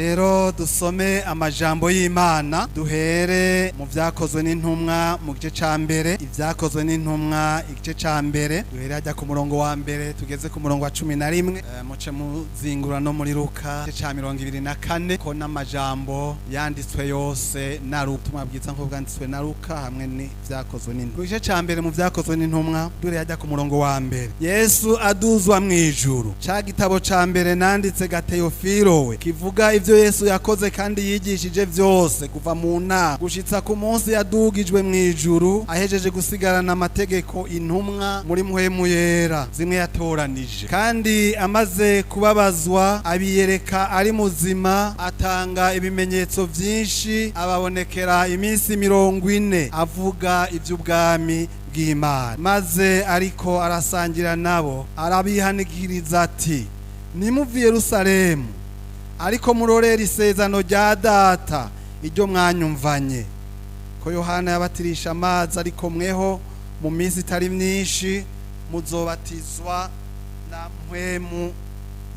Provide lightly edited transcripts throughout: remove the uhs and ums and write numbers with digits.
Reka rero dusome amajambo y'Imana, duhere mu Vyakozwe n'Intumwa mu gice ca mbere. Ivyakozwe n'Intumwa, igice ca mbere, duhere hajya ku murongo wa mbere tugeze ku murongo wa 11. Muce muzingura no muri Luka, igice ca 24, ko n'amajambo yanditswe yose na ubutumwa bwiza nk'uko bwanditswe na Luka hamwe n'Ivyakozwe n'Intumwa. Mu gice ca mbere mu Vyakozwe n'Intumwa, duhere hajya ku murongo wa mbere. Yesu aduzwa mw'ijuru. Ca gitabo ca mbere nanditse ga Teofilo we, kivuga ivyo Yesu yakoze kandi yigishije vyose kuva mu nama gushitsa ku munsi yadugijwe mw'ijuru, ahejeje gusigarana amategeko intumwa muri Mpwemu Yera zimwe yatoranije, kandi amaze kubabazwa abiyereka ari muzima, atanga ibimenyetso vyinshi, ababonekera iminsi 40, avuga ivy'ubwami bw'Imana. Maze ariko arasangira nabo, arabihanikiriza ati: "Nimuve i Yerusalemu, ariko murorere isezerano rya Data iryo mwanyumvanye, ko Yohana yabatirisha amazi, ariko mweho mu minsi itari myinshi muzobatizwa na Mpwemu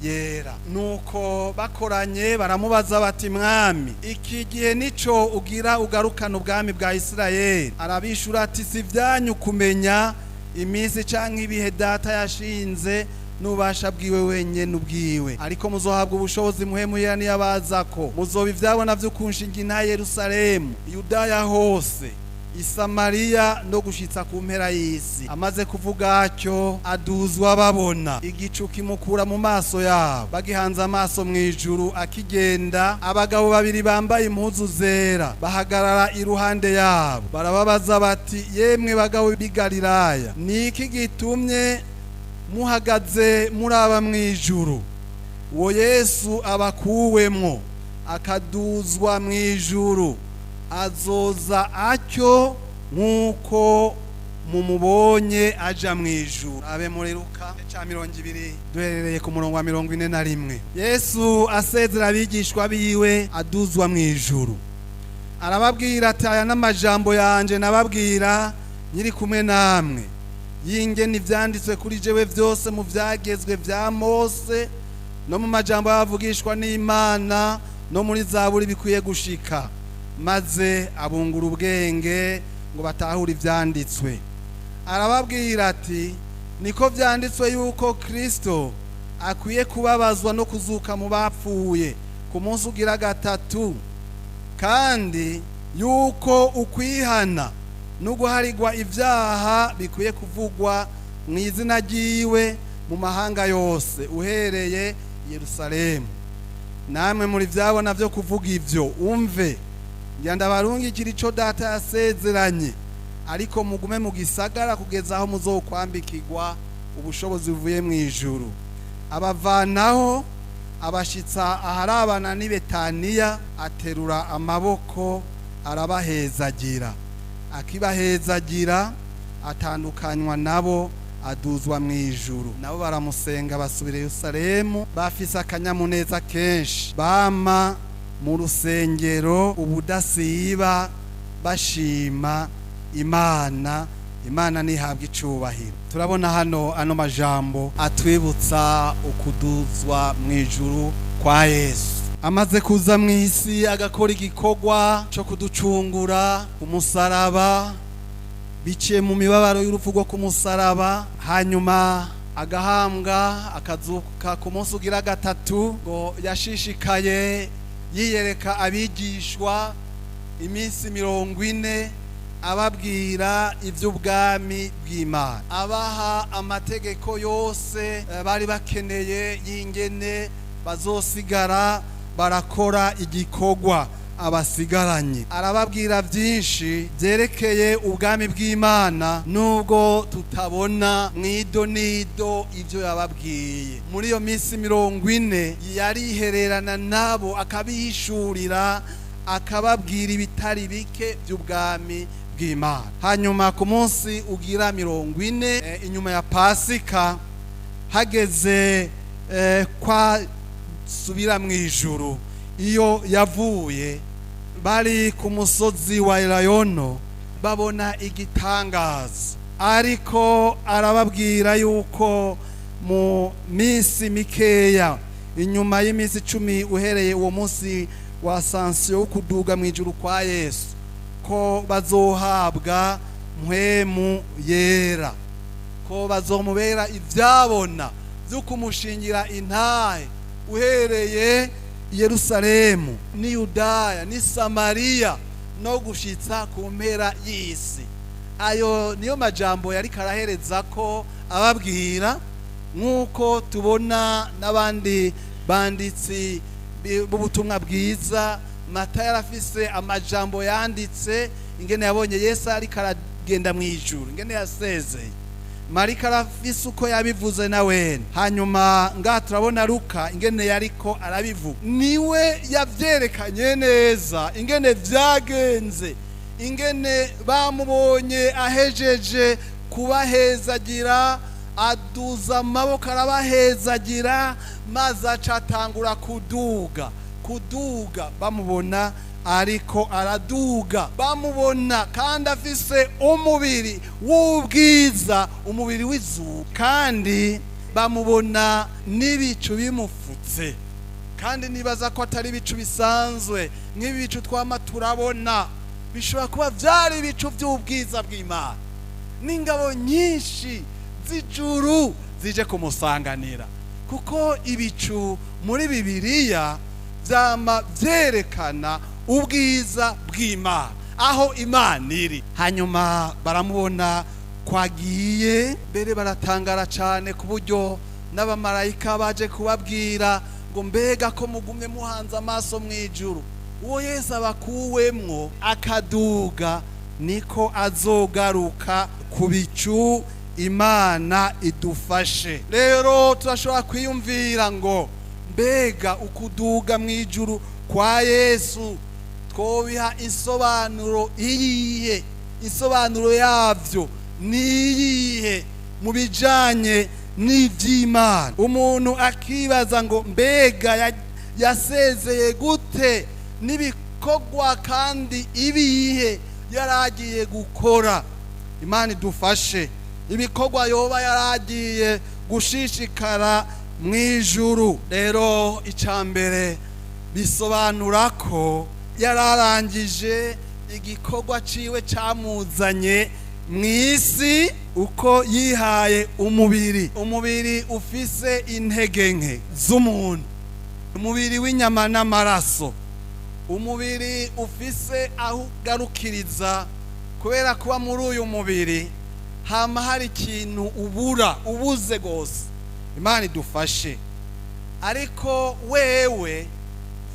Yera." Nuko bakoranye baramubaza bati: "Mwami, iki gihe nico ugira ugarukana ubwami bwa Isirayeli?" Arabishura ati: "Si ibyanyu kumenya iminsi canke ibihe Data yashinze n'ububasha bwiwe wenyene ubwiwe, ariko muzohabwa ubushobozi Mpwemu Yera niyabazako, muzoba ivyabona vyo kunshinga intahe Yerusalemu, Yudaya hose, Isamariya, no gushitsa ku mpera y'isi." Amaze kuvuga atyo, aduzwa babona, igicu kimukura mu maso yabo. Bagihanze amaso mu ijuru akigenda, abagabo babiri bambaye impuzu zera bahagarara iruhande yabo, barababaza bati: "Yemwe bagabo b'i Galilaya, ni iki gitumye muhagaze muraba mu ijuru? Uwo Yesu abakuwemwo akaduzwa mu ijuru azoza atyo nk'uko mumubonye aja mu ijuru." Abe muri Luka ca 20, duherereye ku murongo wa 41. Yesu asezera abigishwa biwe aduzwa mu ijuru, arababwira ati: "Aya n'amajambo yanje nababwira nkiri kumwe namwe, yingene ivyanditswe kuri jewe vyose mu vyagezwe vya Mose no mu majambo y'abavugishwa n'Imana no muri Zaburi bikwiye gushika." Maze abungura ubwenge ngo batahure ivyanditswe. Arababwira ati: "Niko vyanditswe yuko Kristo akwiye kubabazwa no kuzuka mu bapfuye ku munsi ugira gatatu, kandi yuko ukwihana no guharigwa ibyaha bikwiye kuvugwa mu izina ryiwe mu mahanga yose, uhereye i Yerusalemu. Namwe muri vyabona vyo kuvuga ivyo. Umve, ngira ndabarungikira ico Data yasezeranye, ariko mugume mu gisagara kugeza aho muzokwambikirwa ubushobozi buvuye mu ijuru." Abavanaho, abashitsa aharabana n'i Betaniya, aterura amaboko arabahezagira. Akibahezagira, atandukanywa nabo, aduzwa mu ijuru. Nabo baramusenga, basubira Yerusalemu bafise akanyamuneza kenshi, bama mu rusengero ubudasiba bashima Imana. Imana ntihabwa icubahiro. Turabona hano ano majambo atwibutsa ukuduzwa mu ijuru kwa Yesu, amaze kuza mu isi agakora igikorwa cyo kuducungura umusaraba, biciye mu mibabaro y'urupfu rwo ku musaraba, hanyuma agahambwa, akazuka ku munsi ugira gatatu. Ngo yashishikaye yiyereka abigishwa iminsi 40, ababwira iby'ubwami bw'Imana, abaha amategeko yose bari bakeneye y'ingene bazosigara barakora igikorwa abasigaranye. Arababwira byinshi byerekeye ubwami bw'Imana, nubwo tutabona mwido nido ibyo yababwiye. Muri iyo minsi 40 yarihererana nabo, akabihishurira, akababwira ibitari bike by'ubwami bw'Imana. Hanyuma ku munsi ugira 40, inyuma ya Pasika, hageze kwa subira mu ijuru iyo yavuye, bari ku musozi wa Elayono, babona igitangaza. Ariko arababwira yuko mu minsi mikeya Inyuma y'iminsi 10 uhereye uwo munsi wa sansiyo wo kuduga mu ijuru kwa Yesu, ko bazohabwa Mpwemu Yera, ko bazomubera ivyabona vyo kumushingira intahe uhereye i Yerusalemu ni Yudaya ni Samariya no gushitsa ku mpera y'isi. Ayo niyo majambo yari karahereza ko ababwira, nk'uko tubona n'abandi banditsi b'ubutumwa bwiza. Matayo yarafise amajambo yanditse ingene yabonye Yesu ariko aragenda mu ijuru, ingene yasezeye. Mariko arafise uko yabivuze na wene. Hanyuma ngaha turabona Luka ingene yariko arabivuga, niwe yavyerekanye neza ingene vyagenze, ingene bamubonye ahejeje kubahezagira, aduza amaboko arabahezagira, maze aca atangura kuduga kuduga, bamubona ariko araduga, bamubona kandi afise umubiri w'ubwiza, umubiri w'izuba, kandi bamubona n'ibicu bimufutse. Kandi nibaza ko atari ibicu bisanzwe nk'ibi bicu twama turabona, bishobora kuba vyari ibicu vy'ubwiza bw'Imana, n'ingabo nyinshi z'ijuru zije kumusanganira, kuko ibicu muri Bibiliya vyama vyerekana ubwiza bw'Imana, aho Imana iri. Hanyuma baramubona kwagiye mbere, baratangara cane ku buryo n'abamarayika baje kubabwira ngo mbega ko mugumye muhanze amaso mu ijuru, uwo Yesu abakuwemwo akaduga niko azogaruka ku bicu. Imana idufashe. Rero turashobora kwiyumvira ngo mbega ukuduga mu ijuru kwa Yesu twobiha insobanuro iyihe? Insobanuro yavyo niyihe mu bijanye n'ivy'Imana? Umuntu akibaza ngo mbega yasezeye gute n'ibikorwa kandi ibihe yaragiye gukora? Imana idufashe. Ibikorwa yoba yaragiye gushishikara mu ijuru. Rero icambere bisobanura ko yararangije igikorwa ciwe camuzanye mu isi, uko yihaye umubiri, umubiri ufise intege nke z'umuntu, umubiri w'inyama n'amaraso, umubiri ufise aho ugarukiriza. Kubera kuba muri uyu mubiri hama hari ikintu ubura, ubuze gose. Imana idufashe. Ariko wewe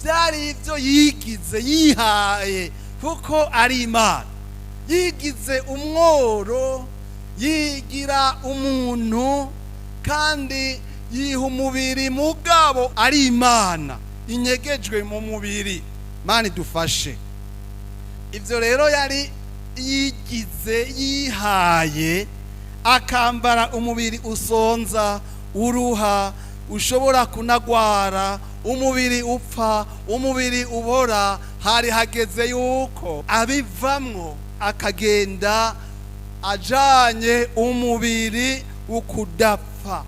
byari ibyo yigize, yihaye, kuko ari Imana. Yigize umworo, yigira umuntu, kandi yiha umubiri, mugabo ari Imana inyegejwe mu mubiri. Imana idufashe. Ibyo rero yari yigize, yihaye, akambara umubiri usonza, uruha, ushobora kunagwara, umubiri upfa, umubiri ubora. Hari hageze yuko abivamwo akagenda ajanye umubiri w'ukudapfa,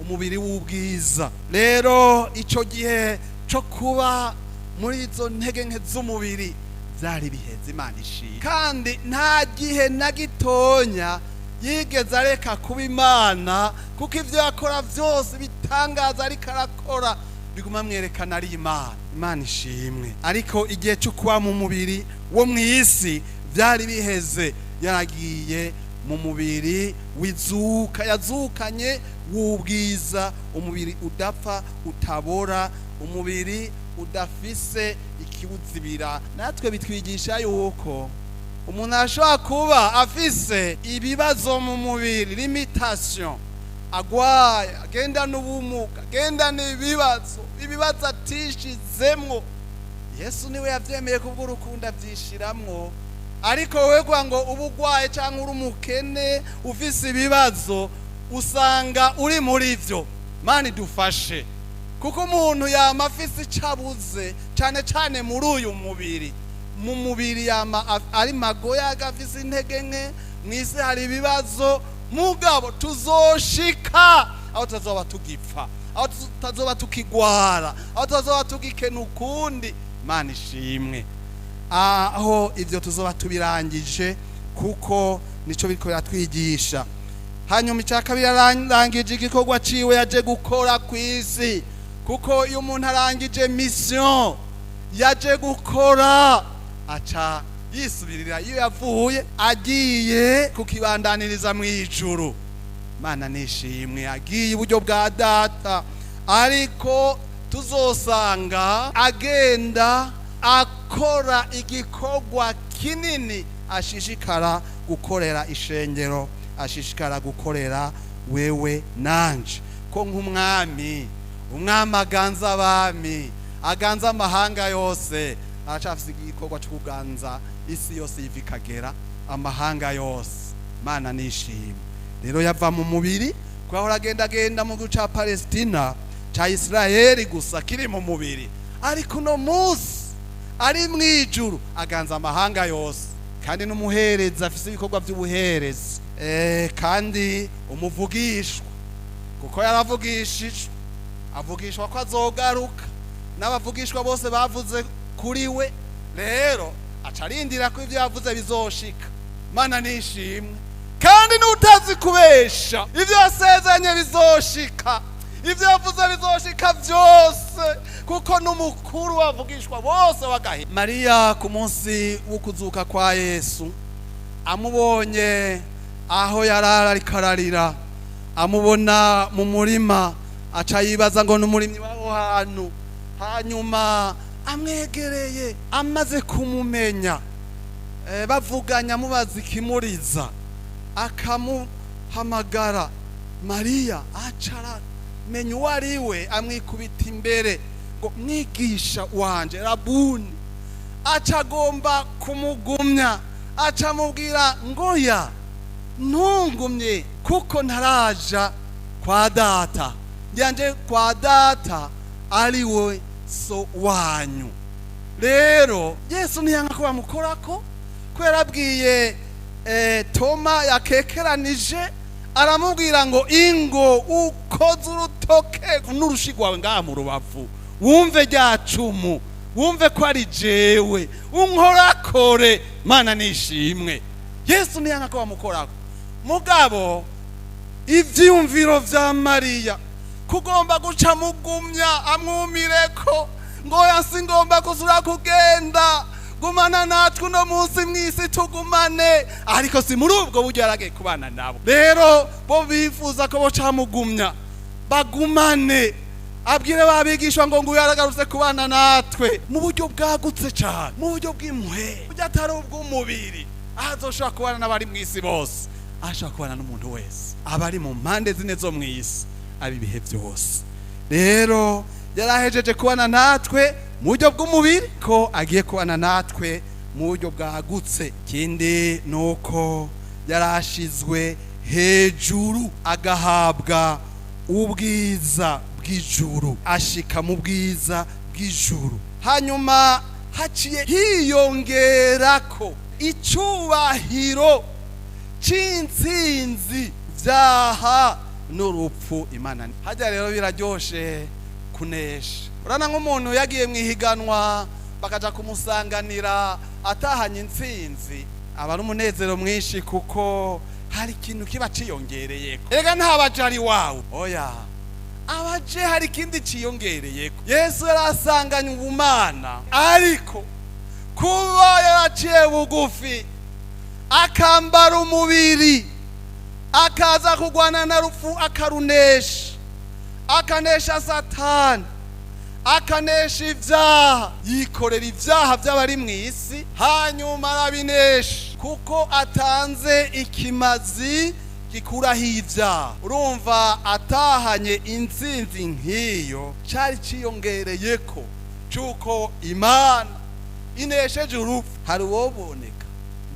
umubiri w'ubwiza. Rero ico gihe co kuba muri izo ntege nke z'umubiri vyari biheze. Imana ishimwe. Kandi nta gihe na gitonya yigeze areka kuba Imana, kuko ivyo yakora vyose bitangaza ariko arakora biguma mwerekana ari Imana. Imana ishimwe. Ariko igihe cyo kuba mu mubiri wo mu isi vyari biheze, yaragiye mu mubiri w'izuka, yazukanye w'ubwiza, umubiri udapfa, utabora, umubiri udafise ikiwuzibira. Natwe bitwigisha yuko umuntu ashobora kuba afise ibibazo mu mubiri, limitation, agwaye, agenda n'ubumuga, agenda n'ibibazo, ibibazo atishizemwo. Yesu niwe yavyemeye kubw'urukundo avyishiramwo. Ariko wewe ngo uba ugwaye cyangwa uri umukene ufise ibibazo, usanga uri muri vyo. Imana idufashe. Kuko umuntu yama afise ico abuze, cane cane muri uyu mubiri. Mu mubiri yama ari magoya, afise intege nke, mw'isi hari ibibazo, mugabo tuzoshika aho tuzoba tugipfa. Aho tutazoba tukigwara, aho tutazoba tugikena ukundi. Imana ishimwe. Aho ibyo tuzoba tubirangije, kuko nico biriko biratwigisha. Hanyuma icya kabiri, arangije igikorwa ciwe yaje gukora ku isi, kuko iyo umuntu arangije mission yaje gukora, aca yisubirira iyo yavuye, agiye kukibandaniriza mu ijuru. Mana nishimwe. Agiye iburyo bwa Data, ariko tuzosanga agenda akora igikorwa kinini, ashishikara gukorera ishengero, ashishikara gukorera wewe nanje, ko nk'umwami, umwami aganza abami, aganza amahanga yose, aracafise igikorwa cyo kuganza isi yose iva ikagera, amahanga yose. Mana nishimwe. Rero yava mu mubiri, kuko agenda agenda mu gihugu ca Palestina, ca Isirayeli gusa, kiri mu mubiri, ariko uno munsi ari mu ijuru, aganza amahanga yose, kandi n'umuherezi, afise ibikorwa by'ubuherezi, kandi umuvugishwa, kuko yaravugishijwe, avugishwa ko azogaruka, n'abavugishwa bose bavuze kuri we. Rero aca arindira ko ibyo yavuze bizoshika. Mana nishimwe. Kandi n'utazi kubesha, ibyo yasezeranye bizoshika, ibyo yavuze bizoshika byose, kuko n'umukuru wavugishwa bose wagahe. Mariya, ku munsi wo kuzuka kwa Yesu, amubonye aho yarara ariko ararira, amubona mu murima, aca yibaza ngo ni umurimyi w'aho hantu. Hanyuma amwegereye, amaze kumumenya, bavuganya, amubaza ikimuriza, akamuhamagara Mariya, aca aramenya uwo ari we, amwikubita imbere ngo: "Mwigisha wanje, Rabuni." Aca agomba kumugumya, aca amubwira ngo: "Ya, ntungumye, kuko ntaraja kwa Data. Njyanje kwa Data, ari we So wanyu." Rero Yesu ntiyanga ko bamukorako, ko yarabwiye Toma yakekeranije, aramubwira ngo: "Ingo ukoze urutoke n'urushi rwawe ngaha mu rubavu, wumve rya cumu, wumve ko ari jewe, unkorakore." Mana nishimwe. Yesu ntiyanga ko bamukorako, mugabo ivyiyumviro vya Mariya kugomba guca mugumya, amwumireko ngo: "Yasi ngomba gusubira kugenda, gumana natwe uno munsi mw'isi, tugumane." Ariko si muri ubwo buryo yaragiye kubana nabo. Rero bo bifuza ko bocamugumya, bagumane, abwire babigishwa ngo: "Nguyu yaragarutse kubana natwe mu buryo bwagutse cyane, mu buryo bw'impuhwe, buryo atari ubw'umubiri, aho azoshobora kubana n'abari mu isi bose, aho ashobora kubana n'umuntu wese, abari mu mpande zine zo mu isi, aba ibihe byose." Rero yarahejeje kubana natwe mu buryo bw'umubiri, ko agiye kubana natwe mu buryo bwagutse. Ikindi ni uko yarashizwe hejuru, agahabwa ubwiza bw'ijuru, ashika mu bwiza bw'ijuru. Hanyuma haciye hiyongerako icubahiro c'intsinzi vyaha n'urupfu. Imana hajya rero biraryoshe kunesha. Urana nk'umuntu yagiye mu ihiganwa, bakaja kumusanganira atahanye intsinzi, aba ari umunezero mwinshi, kuko hari ikintu kiba ciyongereyeko. Erega ntabaje ari wawe, oya, abaje hari ikindi ciyongereyeko. Yesu yarasanganye ubumana, ariko kuba yaraciye bugufi, akambara umubiri, akaza kurwana na rupfu, akarunesha, akanesha Satani, akanesha ibyaha, yikorera ibyaha by'abari mu isi, hanyuma arabinesha, kuko atanze ikimazi gikuraho ibyaha. Urumva atahanye intsinzi nk'iyo, cyari ciyongereye ko cy'uko Imana inesheje urupfu. Hari uwoboneka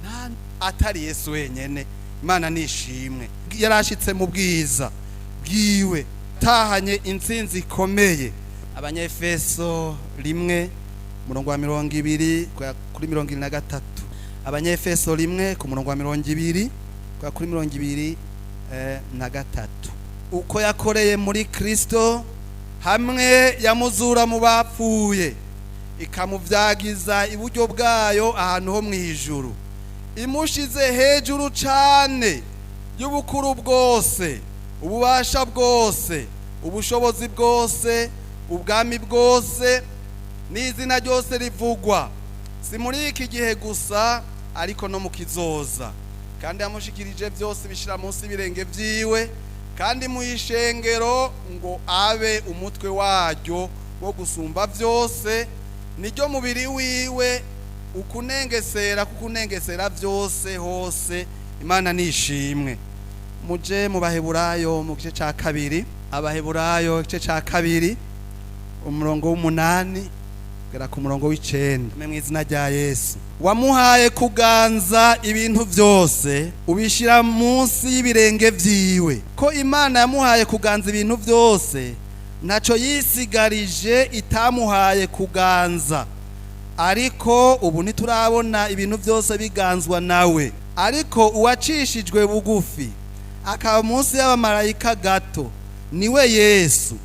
nta atari Yesu wenyene. Imana nishimwe. Yarashitse mu bwiza bwiwe, atahanye intsinzi ikomeye. Abanyefeso 1, umurongo wa 20 kuri 23. Abanyefeso 1, ku murongo wa 20 kuri 23. Uko yakoreye muri Kristo. Hamwe yamuzura mu bapfuye, ikamuvyagiza iburyo bwayo ahantu ho mu ijuru, imushize hejuru cane y'ubukuru bwose, ububasha bwose, ubushobozi bwose, ubwami bwose n'izina ryose rivugwa, si muri iki gihe gusa ariko no mu kizoza. Kandi yamushikirije byose bishira munsi y'ibirenge vyiwe, kandi mu ishengero ngo abe umutwe waryo wo gusumba byose, niryo mubiri wiwe, ukunengesera kukunengesera byose hose. Imana nishimwe. Muje mu Baheburayo mu gice ca 2, Abaheburayo igice ca 2 umurongo w'8 kugera ku murongo w'9. Mu izina rya Yesu. Wamuhaye kuganza ibintu byose, ubishira munsi y'ibirenge vyiwe. Ko Imana yamuhaye kuganza ibintu byose, ntaco yisigarije itamuhaye kuganza. Ariko ubu ntiturabona ibintu byose biganzwa nawe. Ariko uwacishijwe bugufi akaba munsi y'abamarayika gato, niwe Yesu.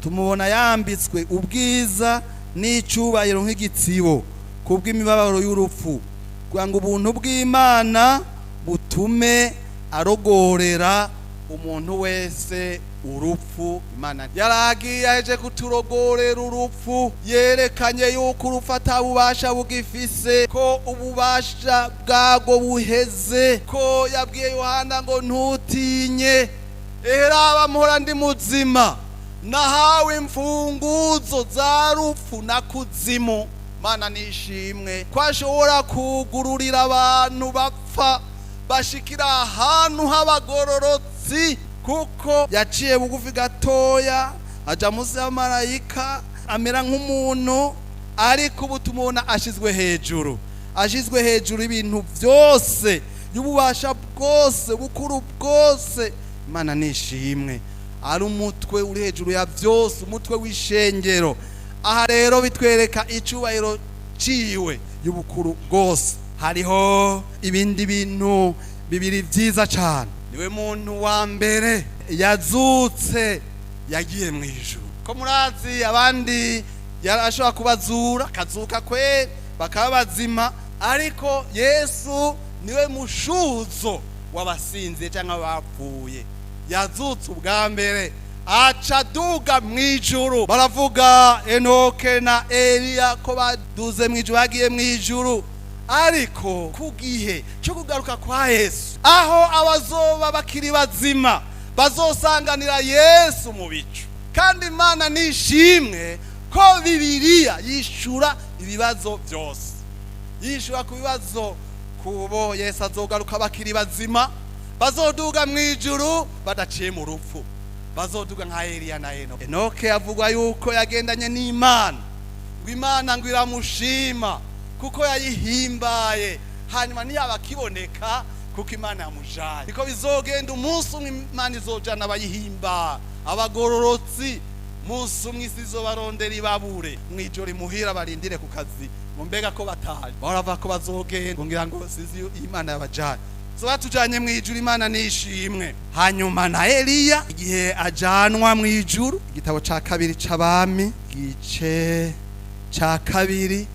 Tumubona yambitswe ubwiza n'icubahiro nk'igitsibo kubw'imibabaro y'urupfu, kugira ngo ubuntu bw'Imana butume arogorera umuntu wese urupfu. Imana yaragiye aje kuturogorera urupfu, yerekanye yuko urupfu atabubasha bugifise, ko ububasha bwago buheze, ko yabwiye Yohana ngo ntutinye, eraba mpora ndi muzima, nahawe imfunguzo za rupfu na kuzimu. Mana nishimwe ko ashobora kugururira abantu bapfa bashikira ahantu h'abagororotsi, kuko yaciye bugufi gatoya aja munsi y'amarayika amera nk'umuntu, ariko ubu tumubona ashizwe hejuru, ashizwe hejuru ibintu byose, y'ububasha bwose, bukuru bwose. Imana nishimwe, ari umutwe uri hejuru ya byose, umutwe w'ishengero. Aha rero bitwereka icubahiro ciwe y'ubukuru bwose. Hariho ibindi bintu bibiri vyiza cane. Niwe muntu wa mbere yazutse yagiye mu ijuru. Ko murazi abandi yarashobora kubazura akazuka kwe bakaba bazima, ariko Yesu niwe mushuzo w'abasinziye cyangwa bapfuye. Yazutse ubwa mbere aca aduga mu ijuru. Baravuga Enoke na Eliya ko baduze mu ijuru, bagiye mu ijuru, ariko ku gihe cyo kugaruka kwa Yesu, aho abazoba bakiri bazima bazosanganira Yesu mu bicu. Kandi Imana nishimwe ko Bibiliya yishura ibibazo byose, yishura ku bibazo kubo Yesu azogaruka bakiri bazima, bazoduga mu ijuru badaciye mu rupfu, bazoduga nka Eliya na Enoke. Enoke avugwa yuko yagendanye n'Imana, ngo Imana ngo iramushima kuko yayihimbaye, hanyuma ntiyaba akiboneka kuko Imana yamujaye. Niko bizogenda umunsi umwe, Imana izojana abayihimba abagororotsi, munsi umwe isi izobarondera ibabure, mwijoro imuhira barindire ku kazi ngo mbega ko bataje, barava ko bazogenda ngira ngo sinzi Imana yabajaye. So batujanye mu ijuru, Imana nishimwe. Hanyuma na Eliya igihe ajanwa mu ijuru, igitabo ca 2 c'Abami gice ca 2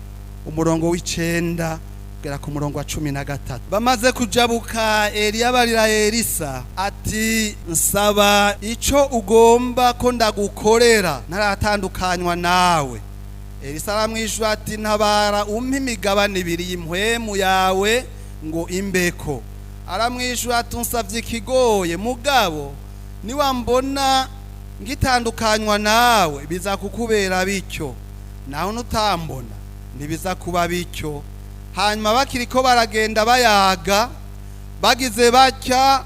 umurongo w'9 kugera ku murongo wa 13. Bamaze kujabuka, Eliya barira Elisa ati nsaba ico ugomba ko ndagukorera ntaratandukanywa nawe. Elisa aramwishura ati ntabara umpe imigabane ibiri y'impwemu yawe ngo imbeko. Aramwishura ati unsavye ikigoye, mugabo niwambona ngitandukanywa nawe biza kukubera bityo, naho nutambona ntibiza kuba bityo. Hanyuma bakiriko baragenda bayaga, bagize batya,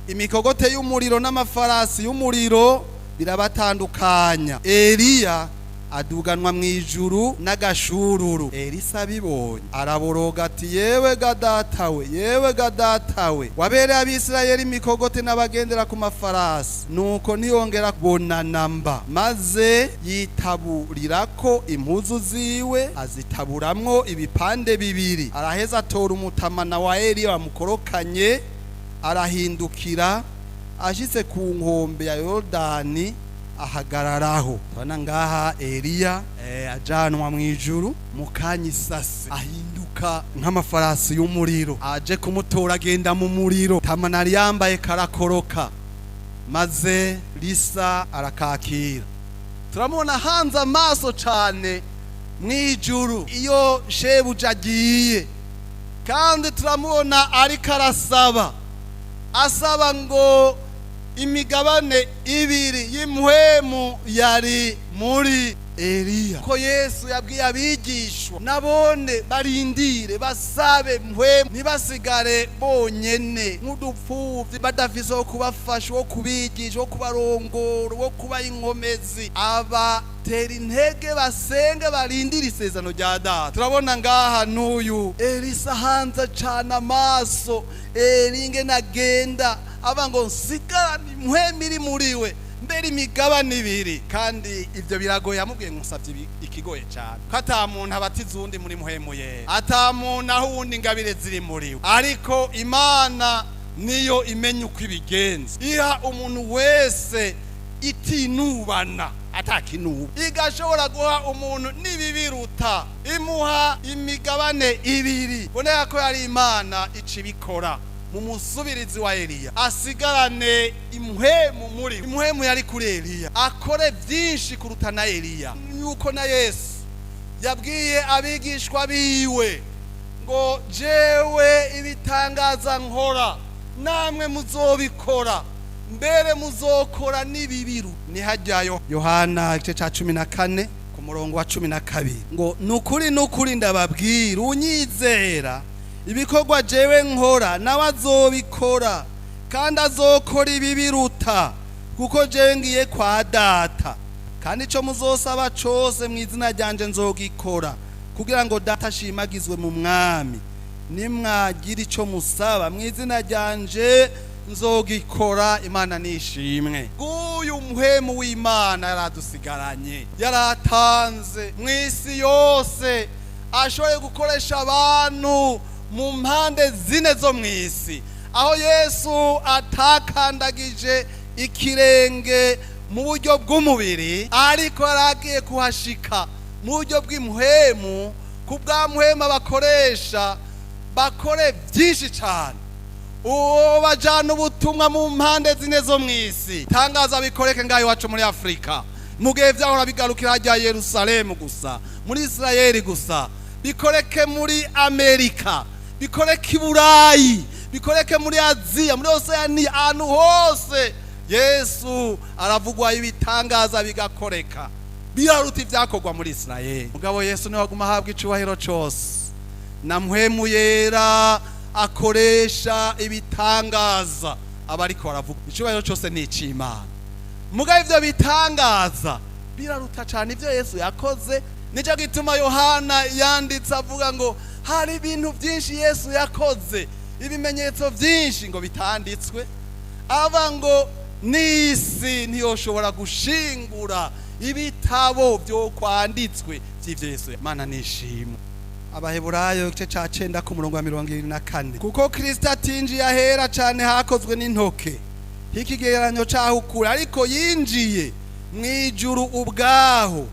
imikogote y'umuriro n'amafarasi y'umuriro birabatandukanya. Eliya aduganwa mu ijuru n'agashururu. Elisa abibonye araboroga ati yewe gadatawe, yewe gadatawe, wabereye Abisirayeli imikogote n'abagendera ku mafarasi. Nuko ntiyongera kubonana mba, maze yitaburirako impuzu ziwe azitaburamwo ibipande bibiri. Araheza atora umutamana wa Eliya bamukorokanye, arahindukira ashitse ku nkombe ya Yorodani, Ahagararaho. Tubona ngaha Eliya ajanwa mu ijuru mu kanya isase, ahinduka nk'amafarasi y'umuriro, aje kumutora agenda mu muriro. Tamanari yambaye karakoroka, maze Lisa arakakira. Turamubona hanze amaso cane mu ijuru iyo shebuja agiye, kandi turamubona ariko arasaba, asaba ngo imigabane ibiri y'impwemu yari muri Eliya, ko Yesu yabwiye abigishwa nabone barindire basabe mpwemu, ntibasigare bonyene nk'udupfuvyi badafise wo kubafasha, wo kubigisha, wo kubarongora, wo kuba inkomezi, abatera intege basenge barindire isezerano rya Data. Turabona ngaha n'uyu Elisa hanze acana amaso Eli ingene agenda aba ngo nsigarane impwemu iri muri we, mbere imigabane ibiri. Kandi ibyo biragoye, yamubwiye ngo nsabye ikigoye cyane, ko ata muntu abatiza uwundi muri muhemu ye, ata muntu aho uwundi ingabire ziri muri we, ariko Imana niyo imenya uko ibigenza, iha umuntu wese itinubana, atakinuba, igashobora guha umuntu n'ibibiruta, imuha imigabane ibiri. Boneka ko yari Imana ica ibikora mu musubirizi wa Eliya, asigarane impwemu muri impwemu yari kuri Eliya, akore byinshi kuruta na Eliya. Yuko na Yesu yabwiye abigishwa biwe ngo jewe ibitangaza nkora namwe muzobikora, mbere muzokora n'ibibiru. Nihajyayo Yohana igice ca 14 ku murongo wa 12 ngo nukuri nukuri ndababwira, unyizera ibikorwa jewe nkora nawe azobikora, kandi azokora ibibiruta, kuko jewe ngiye kwa Data. Kandi ico muzosaba cose mu izina ryanje nzogikora, kugira ngo Data ashimagizwe mu Mwami. Nimwagira ico musaba mu izina ryanje nzogikora. Imana nishimwe. Nguyu muhemu w'Imana yaradusigaranye, yaratanze mu isi yose, ashoboye gukoresha abantu mu mpande zine zo mu isi, aho Yesu atakandagije ikirenge mu buryo bw'umubiri, ariko yaragiye kuhashika mu buryo bw'imuhemu. Ku bwa muhemu abakoresha bakore byinshi cyane, uwo bajana ubutumwa mu mpande zine zo mu isi. Tangaza bikoreke ngaho iwacu muri Afurika, mu gihe vyahora bigarukira hajya Yerusalemu gusa, muri Isirayeli gusa, bikoreke muri Amerika, bikoreke i Burayi, bikoreke muri Aziya, muri Oseaniya, ahantu hose Yesu aravugwa, ibitangaza bigakoreka, biraruta ibyakorwa muri Isirayeli. Mugabo Yesu niwe aguma ahabwa icubahiro cose, na mpwemu yera akoresha ibitangaza aba ariko baravuga. Icubahiro cose ni ic'Imana. Mugabo ivyo bitangaza biraruta cane ivyo Yesu yakoze. Nicyo gituma Yohana yanditse avuga ngo hari ibintu byinshi Yesu yakoze, ibimenyetso byinshi ngo bitanditswe, aba ngo n'isi ntiyoshobora gushingura ibitabo byo kwanditswe by'ivyo Yesu. Imana nishimwe. Abaheburayo igice ca 9 ku murongo wa 24, kuko Kristo atinjiye ahera cane hakozwe n'intoke h'ikigereranyo cahukura, ariko yinjiye mu ijuru ubwaho,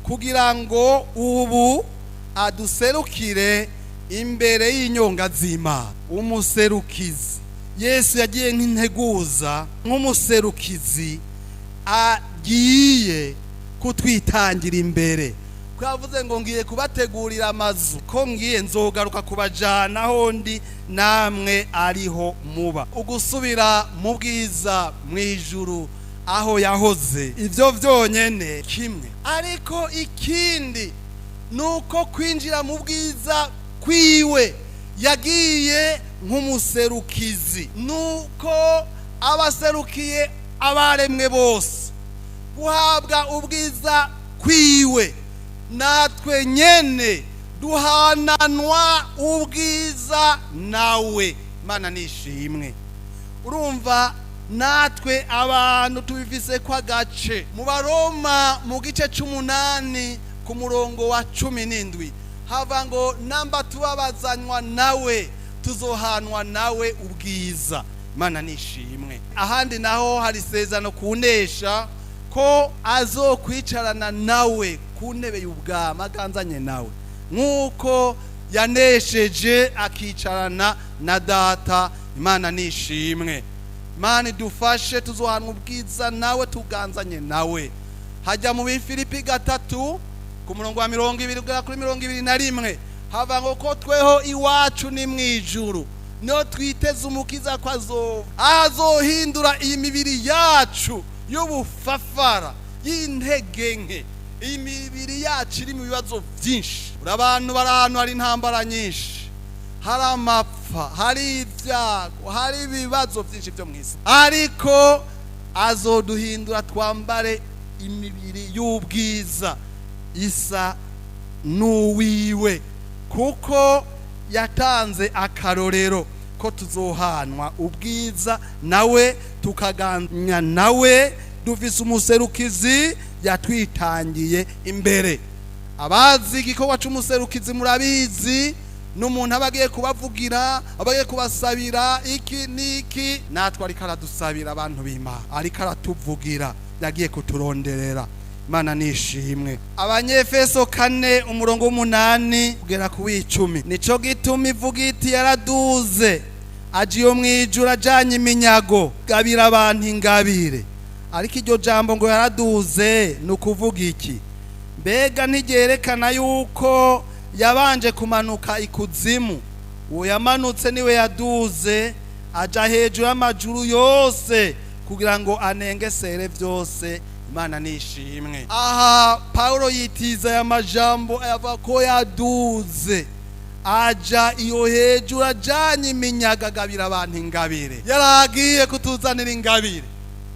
kugira ngo ubu aduserukire imbere y'inyonga z'Imana. Umuserukizi Yesu yagiye nk'integuza, nk'umuserukizi agiye kutwitangira imbere, ko yavuze ngo ngiye kubategurira amazu, ko ngiye nzogaruka kubajana aho ndi namwe ariho muba. Ugusubira mu bwiza mu ijuru aho yahoze, ivyo vyonyene kimwe, ariko ikindi nuko kwinjira mu bwiza kwiwe yagiye nk'umuserukizi, nuko abaserukiye abaremwe bose guhabwa ubwiza kwiwe, natwe nyene duhananwa ubwiza nawe. Imana nishimwe. Urumva natwe abantu tubifise kwa gace. Mu Baroma mu gice c'umunani ku murongo wa 17 hava ngo namba tubabazanywa nawe tuzohanwa nawe ubwiza. Imana nishimwe. Ahandi naho hari isezerano kunesha, ko Ko azokwicarana nawe ku ntebe y'ubwami aganzanye nawe, nk'uko yanesheje akicarana na Data. Imana nishimwe. Imana idufashe tuzohanwa ubwiza nawe, tuganzanye nawe. Hajya mu Bifilipi 3 ku murongo wa 20 kugera kuri 21, hava ngo ko tweho iwacu ni mu ijuru, niho twiteze umukiza ko azova, azohindura iyi mibiri yacu y'ubufafara, y'intege nke, iyi mibiri yacu iri mu bibazo byinshi. Uri abantu bari ahantu hari intambara nyinshi, hari amapfa, hari ibyago, hari ibibazo byinshi byo mu isi, ariko azoduhindura twambare imibiri y'ubwiza isa n'uwiwe, kuko yatanze akarorero ko tuzohanwa ubwiza nawe, tukaganya nawe. Dufise umuserukizi yatwitangiye imbere. Abazi igikorwa c'umuserukizi murabizi, n'umuntu aba agiye kubavugira, aba agiye kubasabira iki n'iki. Natwe ariko aradusabira, abantu b'Imana, ariko aratuvugira, yagiye kuturonderera. Imana nishimwe. Abanyefeso 4 umurongo w'8 kugera ku w'10: nico gituma ivuga iti: yaraduze aje iyo mwijuru, ajanye iminyago, gabira abantu ingabire. Ariko iryo jambo ngo yaraduze ni ukuvuga iki? Mbega ntiryerekana yuko yabanje kumanuka ikuzimu? Uwo yamanutse niwe yaduze aja hejuru y'amajuru yose, kugira ngo anengesere byose. Imana nishimwe. Aha Paulo yitiza aya majambo, ayavuga ko yaduze aja iyo hejuru ajanye iminyago, agabira abantu ingabire. Yaragiye kutuzanira ingabire,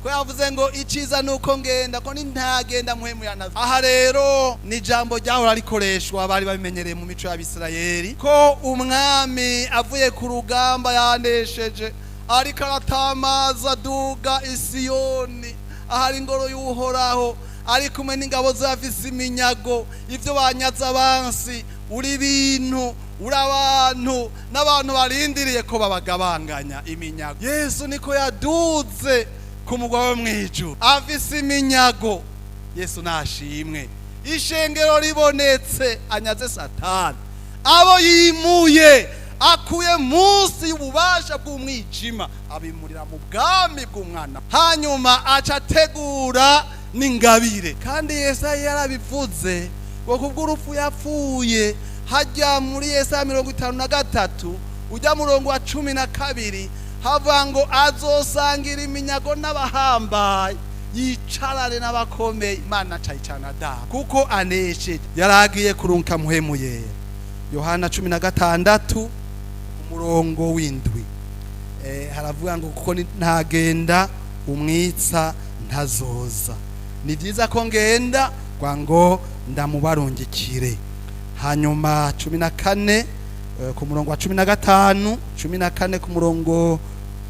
ko yavuze ngo iciza nuko ngenda, ko ntagenda Muhemu yanaza. Aha rero ni ijambo ryahora rikoreshwa, bari babimenyereye mu mico y'Abisirayeli, ko umwami avuye ku rugamba yanesheje, ariko aratamaza aduga Isiyoni ahari ingoro y'Uhoraho, ari kumwe n'ingabo zafise iminyago, ivyo banyaze abansi. Uri bintu, uri abantu, n'abantu barindiriye ko babagabanganya iminyago. Yesu niko yaduze ku mugwa wo mw'ijuru afise iminyago. Yesu nashimwe. Ishengero ribonetse, anyaze Satani abo yimuye, akuye munsi y'ububasha bw'umwijima, abimurira mu bwami bw'umwana, hanyuma aca ategura n'ingabire. Kandi Yesaya yarabivuze ngo kubw'urupfu yapfuye, hajya muri Yesaya 53 ujya murongo wa 12, havuga ngo azosangira iminyago n'abahambaye, yicarane n'abakomeye. Imana acayicana da kuko anesheje. Yaragiye kurunka Muhemu Yera. Yohana 16 umurongo w'7, haravuga ngo kuko ntagenda umwitsa ntazoza, ni byiza ko ngenda kwa ngo ndamubarungikire. Hanyuma 14 ku murongo wa 15, 14 ku murongo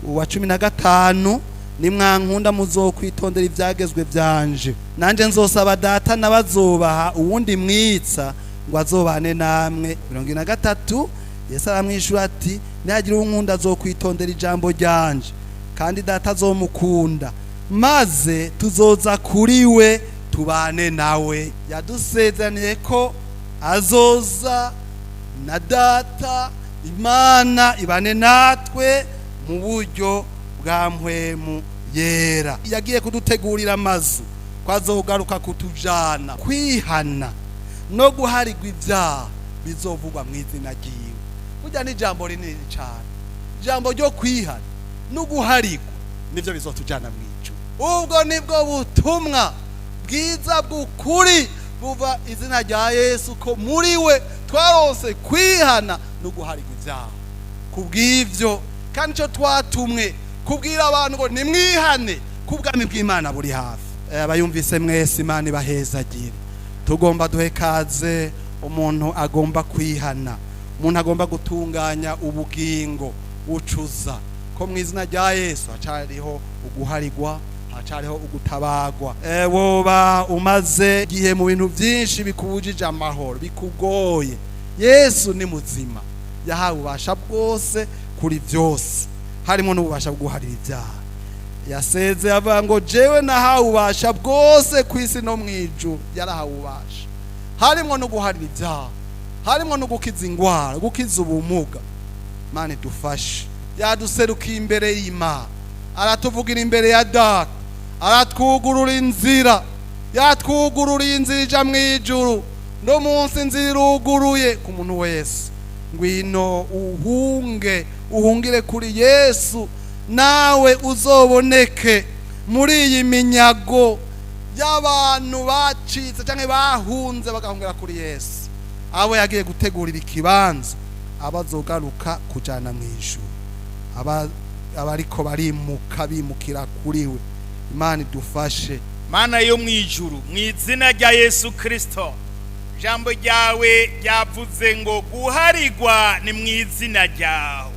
wa 15: nimwankunda muzokwitondera ivyagezwe vyanje, nanje nzosaba Data nabazobaha uwundi mwitsa ngo azobane namwe. 43, Yesu aramwishura ati: nihagira uwunkunda azokwitondera ijambo ryanje, kandi Data azomukunda, maze tuzoza kuri we tubane nawe. Yadusezeraniye ko azoza na Data Imana ibane natwe mu buryo bwa Mpwemu Yera. Yagiye kudutegurira amazu, ko azogaruka kutujana. Kwihana no guharigwa ibyaha bizovugwa mu izina ryiwe. Burya ni ijambo rinini cyane, ijambo ryo kwihana no guharigwa nivyo bizotujana mu ijuru. Ubwo nibwo butumwa bwiza bw'ukuri buva izina rya Yesu, ko muri we twarose kwihana no guharigwa ibyaha. Kubw'ivyo kandi ico twatumwe kubwira abantu ngo nimwihane, kubwami bw'Imana buri hafi. Abayumvise mwese, Imana ibahezagire. Tugomba duhe kaze umuntu agomba kwihana, umuntu agomba gutunganya ubugingo, ucuza ko mu izina rya Yesu hacariho uguharigwa, hacariho ugutabagwa. Woba umaze igihe mu bintu byinshi bikubujije amahoro, bikugoye, Yesu ni muzima, yahawe ububasha bwose kuri byose, harimo n'ububasha bwo guharira ibyaha. Yasezeye avuga ngo jewe nahawe ububasha bwose ku isi no mu ijuru. Yarahawe ububasha, harimwo no guharira ibyaha, harimwo no gukiza ingwara, gukiza ubumuga. Mana idufashe. Yaduserukiye imbere y'Imana, aratuvugira imbere ya Data, aratwugurura inzira, yatwugururiye inzira ija mu ijuru. No munsi inzira iruguruye ku muntu wese. Ngwino uhunge, uhungire kuri Yesu, nawe uzoboneke muri iyi minyago y'abantu bacitse cyangwa bahunze bagahungira kuri Yesu, abo yagiye gutegurira ikibanza, abazogaruka kujana mu ijuru, abariko barimuka bimukira kuri we. Imana idufashe. Mana yo mu ijuru, mu izina rya Yesu Kristo, ijambo ryawe ryavuze ngo guharigwa ni mu izina ryawe,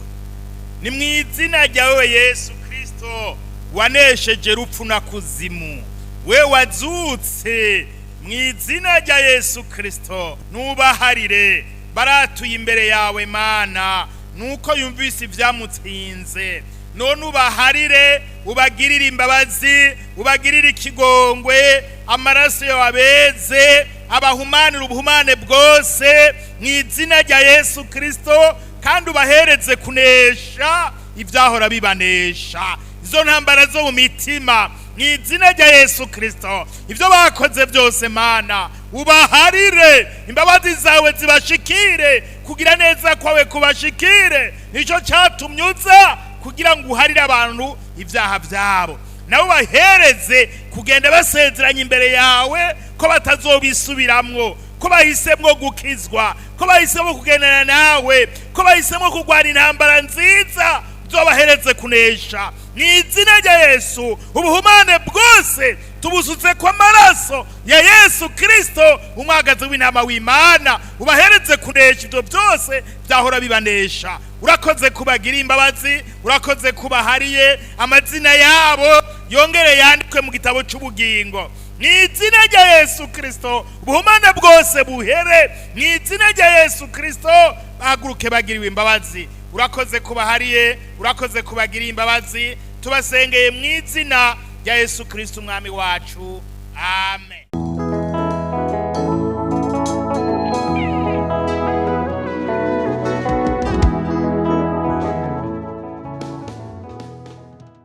ni mu izina ryawe Yesu Kristo wanesheje rupfu na kuzimu, we wazutse. Mu izina rya Yesu Kristo nubaharire baratuye imbere yawe Mana, nuko yumvise ivyamutsinze. None ubaharire, ubagirire imbabazi, ubagirire ikigongwe, amaraso yawe abeze, abahumanire ubuhumane bwose mu izina rya Yesu Kristo, kandi ubahereze kunesha ivyahora bibanesha, izo ntambara zo mu mitima mu izina rya Yesu Kristo. Ibyo bakoze byose Mana ubaharire, imbabazi zawe zibashikire, kugira neza kwawe kubashikire. Nicyo cyatumye uza kugira ngo uharire abantu ibyaha byabo, nabo bahereze kugenda basezeranye imbere yawe ko batazobisubiramwo, ko bahisemwo gukizwa, ko bahisemwo kugendana nawe, ko bahisemwo kurwana intambara nziza, uzobahereze kunesha mu izina rya Yesu. Ubuhumane bwose tubusutse ko amaraso ya Yesu Kristo umwagazi w'intama w'Imana, ubahereze kunesha ibyo byose byahora bibanesha. Urakoze kubagira imbabazi, urakoze kubahariye, amazina yabo yongere yandikwe mu gitabo cy'ubugingo mu izina rya Yesu Kristo. Ubuhumane bwose buhere mu izina rya Yesu Kristo, bahaguruke bagiriwe imbabazi. Urakoze kubahariye, urakoze kubagiriye imbabazi. Tubasengeye mu izina rya Yesu Kristo umwami wacu, amen.